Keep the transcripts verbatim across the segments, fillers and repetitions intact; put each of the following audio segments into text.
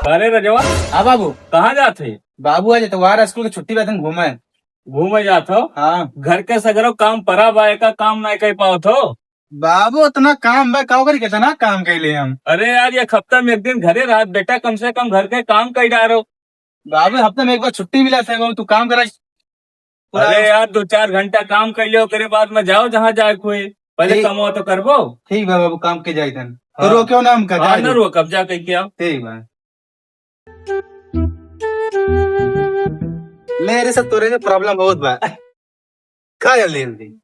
अरे रजवा, हाँ बाबू। कहाँ जात है? बाबू, आज एतवार, स्कूल के छुट्टी बा, तनी घूमे। घूमे जात हो? हाँ। घर के सगरो काम परा बा, एका काम नाहीं कइ पावत हो? बाबू, उतना काम बा, का करी, कितना काम कइले हम। अरे यार, एक हफ्ता में एक दिन घरे रहत बेटा, कम से कम घर के काम कइ डारो। बाबू, हफ्ता में एक बार छुट्टी मिला था, तू काम करा। अरे यार, दो चार घंटा काम कइ लियो, ओकरे बाद में जाओ जहाँ जाए कोई। पहले ठीक। कमवा तो करबो। ठीक बा बाबू, काम के जाई तन। तो हाँ। रोक्यो ना हमका, हाँ, जाए ना दो। रोक, अब जा कह के आओ। ठीक बा। ले रे, सब तोरे में problem बहुत बा। खा जल्दी जल्दी।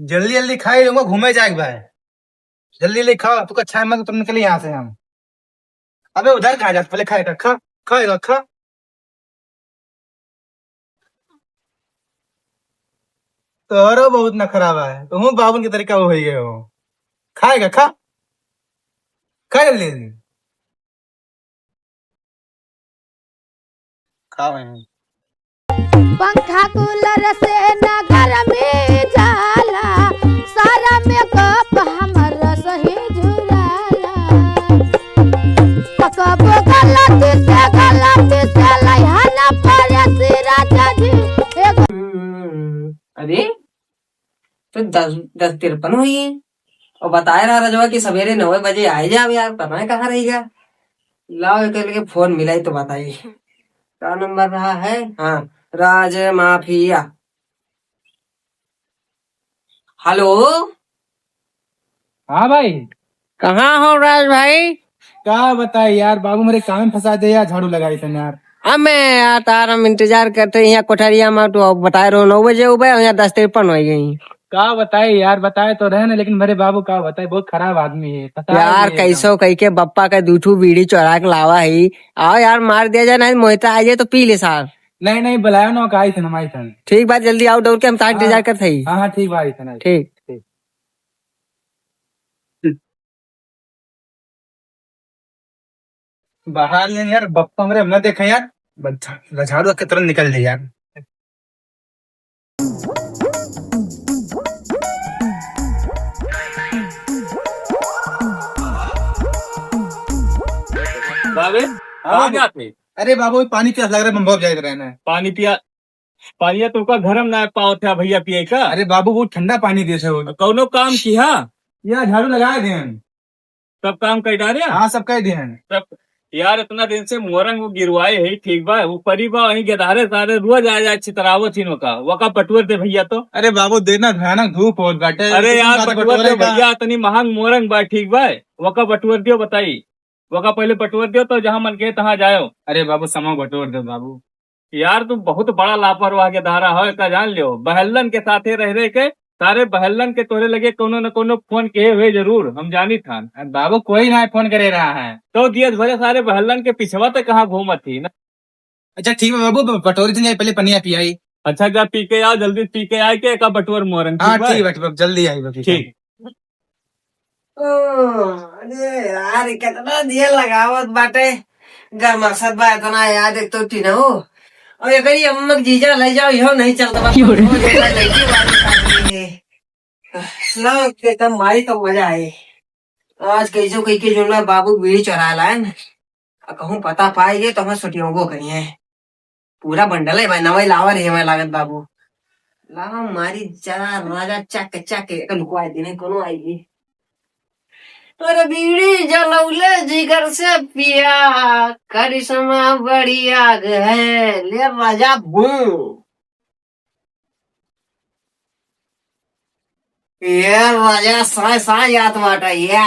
जल्दी जल्दी खाई लूंगा, घूमे जाए के बा। जल्दी जल्दी खा, तू का छाए में तो निकले यहाँ से हम। अबे उधर कहाँ जात, पहले खाएगा, खा, खाएगा, खा। तोहरो बहुत नखरा बा है, तुहू बाबुन के तरीका हो गए हो। खाएगा, खा, खा जल्दी जल्दी। खाओ यहाँ। पंखा कूलर से न गरमी जाला, सारा मेकअप हमर सही झुराला। कबो गलती से, गलती से लइहा न पड़े से राजा जी। एगो अरे, तो दस, दस तिरपन हुई है। और बताए रहा रजवा कि सवेरे नौ बजे आए जाओ यार, पता है कहाँ रहेगा। लाओ, एक लगे फोन मिलाई तो बताइए। क्या नंबर रहा है? हाँ, राज माफिया। हेलो। हाँ भाई। कहाँ हो राज भाई? का बताई यार, बाबू मेरे काम में फंसा दे यार, झाड़ू लगाई थे यार। अब मैं यार तार हम इंतजार करते यहाँ कोठरिया में, तो अब बताए रहो नौ बजे उबे, यहाँ दस तिरपन हो गई। का बताई यार, बताए तो रहे ना, लेकिन मेरे बाबू का बताई, बहुत खराब आदमी है, फंसा यार। कैसो कह के बप्पा का दू ठू बीड़ी चोरा के लावा है। आओ यार, मार दिया जाए, नहीं मोहिता आ जाए तो पी ले सार। नहीं नहीं, बुलायो ना, का आई थे ना, आई थे। ठीक बात, जल्दी आओ, दौड़ के हम तार हाँ। इंतजार करते ही। हाँ हाँ, ठीक बात है ना। ठीक। ठीक। बाहर ले यार, बप्पा हमरे हम ना देखे यार, बस झा-, झाड़ू के तुरंत निकल ले यार। बाबे, हाँ कहाँ बाबू। जाते? अरे बाबू, पानी प्यास लग रहा है, हम बहुत जाए रहे हैं। पानी पिया, पानी तो का घर में ना पावत है भैया पिए का। अरे बाबू, वो ठंडा पानी देते हो। कौनो काम किहा? या झाड़ू लगा दे। सब काम कइ डारे? हाँ, सब कइ दिहन। सब, यार, इतना दिन से मोरंग वो गिरवाए है, ठीक बा, ऊपरी बा, वहीं गेदारे सारे रोज आ जाए, छितरावत ही नोका, वका बटुअर दे भैया तो। अरे बाबू, देना भयानक धूप होत बाटे, अरे इतनी यार, बात बटुअर बटोरे दे का? भैया, इतनी महंग मोरंग बा, ठीक बा, वका बटुअर दियो, बताई, वका पहले बटुअर दियो, तो जहाँ मन के तहाँ जायो। अरे बाबू, समा बटोर दो बाबू। यार, तू बहुत बड़ा लापरवाह गेदहरा हो, एका जान लियो। बहल्लन के साथे रह रह के, सारे बहल्लन के तोरे लगे कौनो न कौनो फोन किहे हुए जरूर, हम जानी थान। अरे बाबू, कोई ना फोन करे रहा है। तो दियस भरे सारे बहल्लन के पिछवा ते कहाँ घूमत ही ना? अच्छा, ठीक है बाबू, ब-, बटोरी तो नहीं, पहले पनिया पियाई। अच्छा, जा पी के आ, जल्दी पी के आए के एका बटुअर मोरंग, हाँ, ठीक बा? ठीक बा, ठीक बा, जल्दी आई बा, ठीक है। ठीक। ओ, अरे यार, कितना दिया लगावत बाटे, गरमासत बा इतना यार, एक तो टीना हो, और एकरी अम्मा के जीजा ले जाओ, इहो नहीं चलत बा, क्यों रे? रोज एकरा लइके बारी खाती है। लो, एकदम मारी तो मजा आए। आज कैसो कह के जोन बा बाबू बीड़ी चोरा लायन, आ कहूँ पता पाए गए तो हमें सुटियोगो करिए। पूरा बंडल है भाई, नवाई लावा रही हमें लागत बाबू। लावा मारी जरा राजा चक चक एक लुकवा देने कोनो आएगी। अरे बीड़ी जलौले जिगर से पिया, करिश्मा बड़ी आग है, ले राजा बूं। ये राजा साय साय याद बाटा, या।